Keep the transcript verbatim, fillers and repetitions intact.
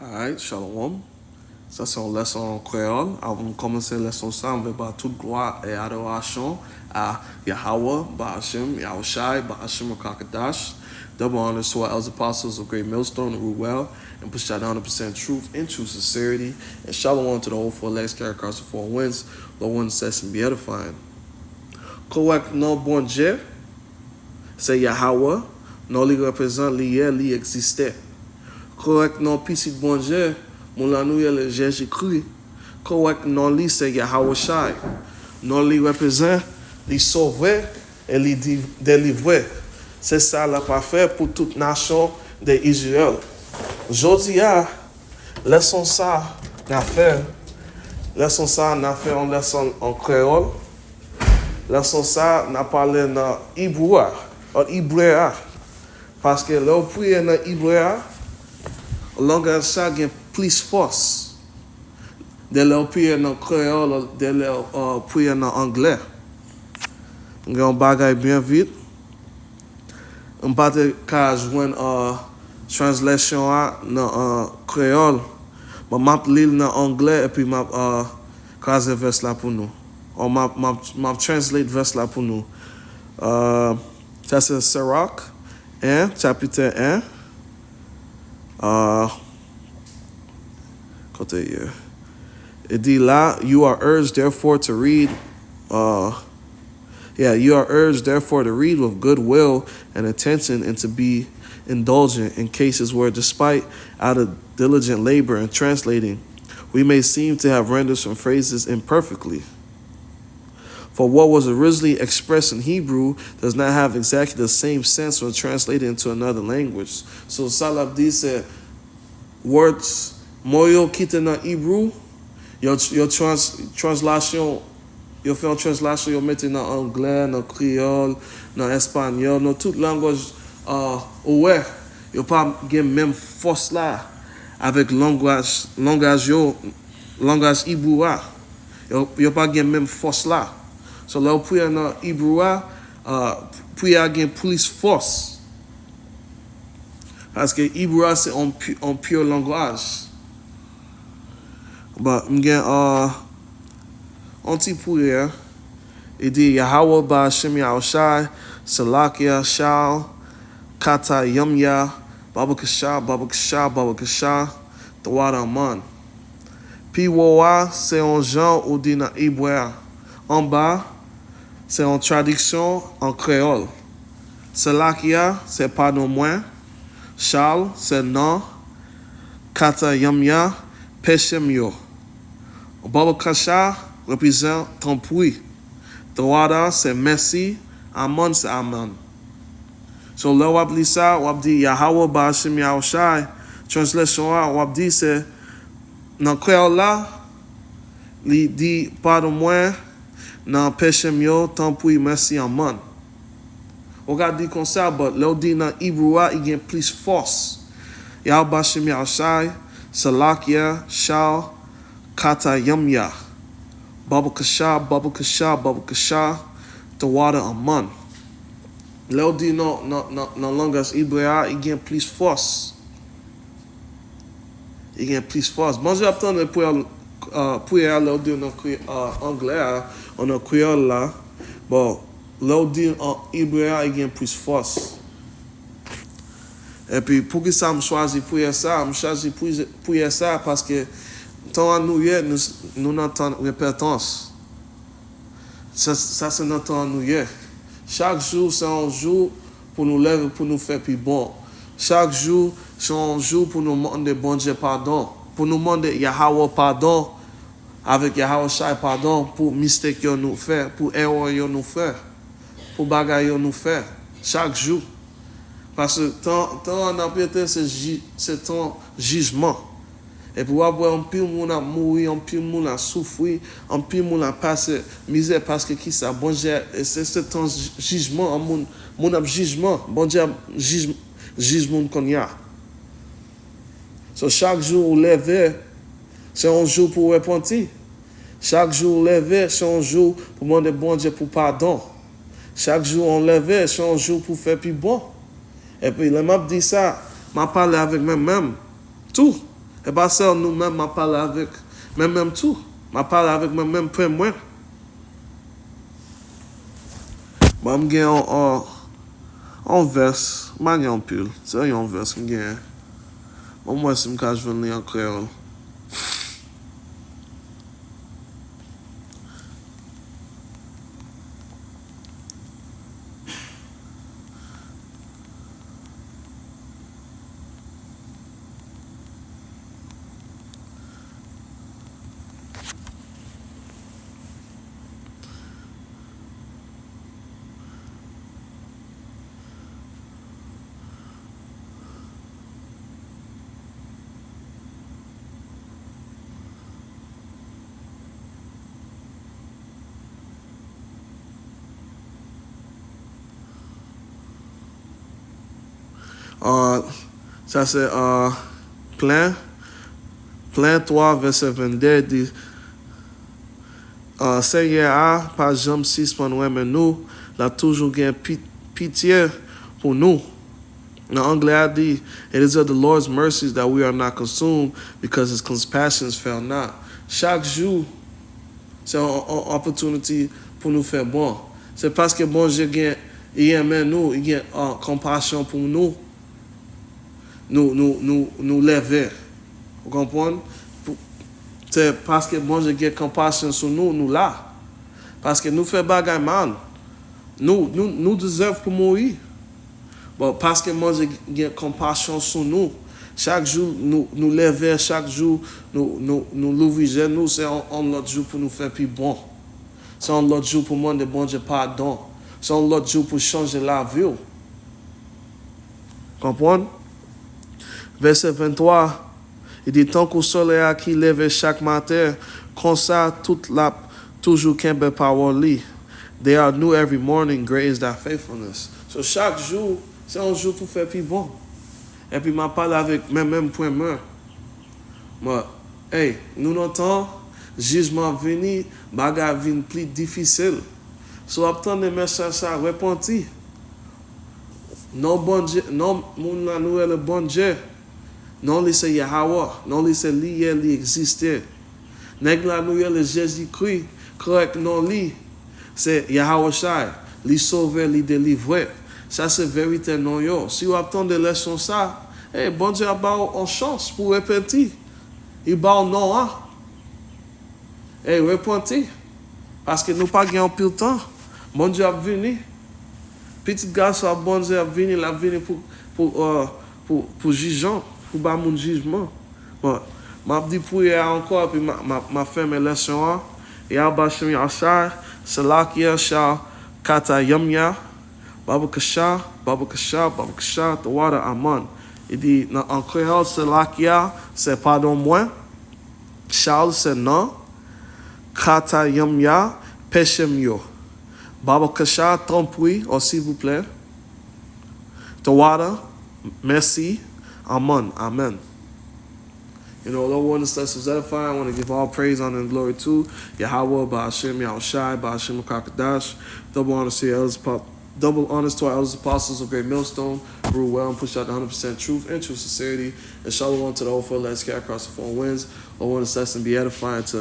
Alright, shalom. Sa se yon lèson an kreyòl. Avan m kòmanse lèson sa, m vle ba tout glwa e adorasyon a Yahawah, Bahashem, Yahushai, Bahashem Rakakadash. Double honors to our elders apostles of Great Millstone, Ruel, and push that one hundred percent truth and true sincerity. And shalom to the whole four legs carry across the four winds, the one session be edifying. Kowèk non Bondye, se Yahawah, non li reprezan li ye, li egziste. Kowèk non Pitit Bondye, moun la nou rele Jezikri, kowèk non li se Yahawoshai. Non li reprezan li sove e li di- delivre. Se sa l ap fè pou tout nasyon de Izrayèl. Jodi a, lèson sa n a fè, lèson sa n a fè yon lèson an kreyòl. Lèson sa, n a pale nan ibre a, an ibre a. Paske lè w priye nan ibre a, langaj sa gen plis fòs de lè w priye nan kreyòl, de lè w uh, priye nan anglè. M gen yon bagay byen vit. M pa te ka jwenn uh, translation a nan uh, kreyòl. Bon, m ap li l nan anglè epi m ap uh, kraze vès la pou nou. Ou m ap, m ap, m ap translate vès la pou nou. Uh, sa se Sirach en, chapit en. Uh, kote ye? It di la, you are urged therefore to read uh, Yeah, you are urged, therefore, to read with good will and attention and to be indulgent in cases where, despite our diligent labor in translating, we may seem to have rendered some phrases imperfectly. For what was originally expressed in Hebrew does not have exactly the same sense when translated into another language. So, sa l ap di se, words, mo yo ki te nan Ibru, yo, yo trans, translation, yo fè yon translation, yo mete nan anglè, nan kreyòl, nan espanyòl, nan tout langaj uh, ou wè, yo pa gen menm fòs la avèk langaj, langaj yo, langaj Ibru a. Yo, yo pa gen menm fòs la. So, lè w priye nan Ibru a, uh, priye a gen plis fòs. Paske Ibru a se on, pu- on pure langaj. Bon, m gen uh, on ti priyè. Li di, Yahawah Bahashem Yahushai, Salakia, Shal, Kata, Yamya, Babakasha, Babakasha, Babakasha, Tawada Aman. Pi wo a, se yon jan ou di nan ibre a. Anba, se yon tradiksyon an kreyòl. Salakia, se padon mwen. Shal, se non. Kata Yamya, peche m yo. Babakasha, reprezan tanpri. Tawada, se mèsi. Aman, se amen. So, lè w ap li sa, w ap di, Yahawah Bahashem Yahushai. Translation a, w ap di, se, nan kreyòl la, li di, padon mwen, nan peche m yo, tanpri, mèsi, amen. Ou ka di konsa, but lè w di nan Ibru a, li gen plis fòs. Yahawah Bahashem Yahushai, Salakia, Shal, Kata Yamya. Babakasha, Babakasha, Babakasha, Tawada Aman. Lè w di nan, nan, nan, nan langaj ibre a, li gen plis fòs. Li gen plis fòs. Bondye ap tande priyè, uh, priyè a lè w di nan kre, uh, anglè a, ou nan kreyòl la. Bon, lè w di an ibre a, li gen plis fòs. Epi, poukisa m chwazi priyè sa? M chwazi priyè, priyè sa paske tan an nou ye, nou, nou nan tan repantans. Sa, sa se nan tan an nou ye. Chak jou, se yon jou pou nou leve, pou nou fè pi bon. Chak jou, se yon jou pou nou mande Bondye padon. Pou nou mande Yahawah padon, avèk Yahawoshai padon, pou mistake yo nou fè, pou erè yo nou fè, pou bagay yo nou fè. Chak jou. Paske tan, tan an n ap rete, se ji, se tan jijman. Epi w ap wè anpil moun ap mouri, anpil moun ap soufri, anpil moun ap pase mizè paske kisa? Bondye, e se, se tan jij, jijman, an moun, moun ap jijman. Bondye ap jij, jij moun kounye a. So, chak jou ou leve, se yon jou pou w repanti. Chak jou ou leve, se yon jou pou mande Bondye pou padon. Chak jou ou leve, se yon jou pou fè pi bon. Epi, lè m ap di sa, m ap pale avèk mwen menm tou. E pa sèl nou menm m ap pale avèk, men menm tou, m ap pale avèk mwen menm pwen mwen. Bon, m gen yon, yon, yon vès, m pa gen yon pil, se yon vès m genyen. Bon, m wè si m ka jwenn li an kreyòl. Ah, sa se, ah, Plen, Plen twa, vèsè vennde, di, ah, Senyè a pa janm sispann renmen nou, l ap toujou gen pi-, pitye pou nou. Nan anglè a di, "It is of the Lord's mercies that we are not consumed, because his compassions fail not." Chak jou, se yon, yon opportunity pou nou fè bon. Se paske Bondye gen, li renmen nou, li gen, ah, konpasyon pou nou. Nou, nou, nou, nou leve. Ou konprann? Pou, se paske Bondye gen konpasyon sou nou, nou la. Paske nou fè bagay mal. Nou, nou, nou deserve pou mouri. Bon, paske Bondye gen konpasyon sou nou, chak jou nou, nou leve, chak jou nou, nou, nou louvri je nou, se yon, yon lòt jou pou nou fè pi bon. Se yon lòt jou pou mande Bondye padon. Se yon lòt jou pou chanje lavi w. Konprann? Vèsè venntwa, li di, "Tankou solèy a ki leve chak maten, konsa tout l ap toujou kenbe pawòl li. They are new every morning, great is thy faithfulness." So, chak jou, se yon jou pou fè pi bon. Epi m ap pale avèk men menm pwen mwen. Mwen, hey, nou nan tan, jijman ap vini, bagay ap vin pli difisil. Si w ap tande mesaj sa, repanti. Non Bondye, non moun la nou rele Bondye. Non li se Yahweh, non li se li ye, li egziste. Nèg la nou rele Jezikri, korèk non li se Yahawashai, li sove, li delivre. Sa se verite non yo. Si w ap tande leson sa, hey, Bondye ap ba w yon chans pou w repanti. Li ba w non an. Ey, repanti, paske nou pa gen anpil tan. Bondye ap vini. Pitit gason ap Bondye ap vini, l ap vini pou, pou, euh, pou, pou jije, pou ba moun jijman. Bon, m ap di priyè a ankò, epi m a, m a, m ap fèmen leson an. Yahbashem Yahshai, Salakia Shah Katayamya, Babakasha, Babakasha, Babakasha, Tawada Aman. Li di nan, an kreyòl, Salakia, se padon mwen. Charles se nan, Katayamya, peche m yo. Babakasha, tanpri, or silvouplè. Tawada, mèsi. Aman, amèn. You know, Lord, we want to bless and edify. I want to give all praise, honor, and glory to Yahweh, Ba'ashem, Yahushai, Ba'ashem, Kakadash. Double honor to your elders, Double honors to our elders, apostles of Great Millstone, rule well and push out the hundred percent truth and true sincerity, and shalom to the whole fellowship scattered across the four winds. Lord, we want to bless and be edifying to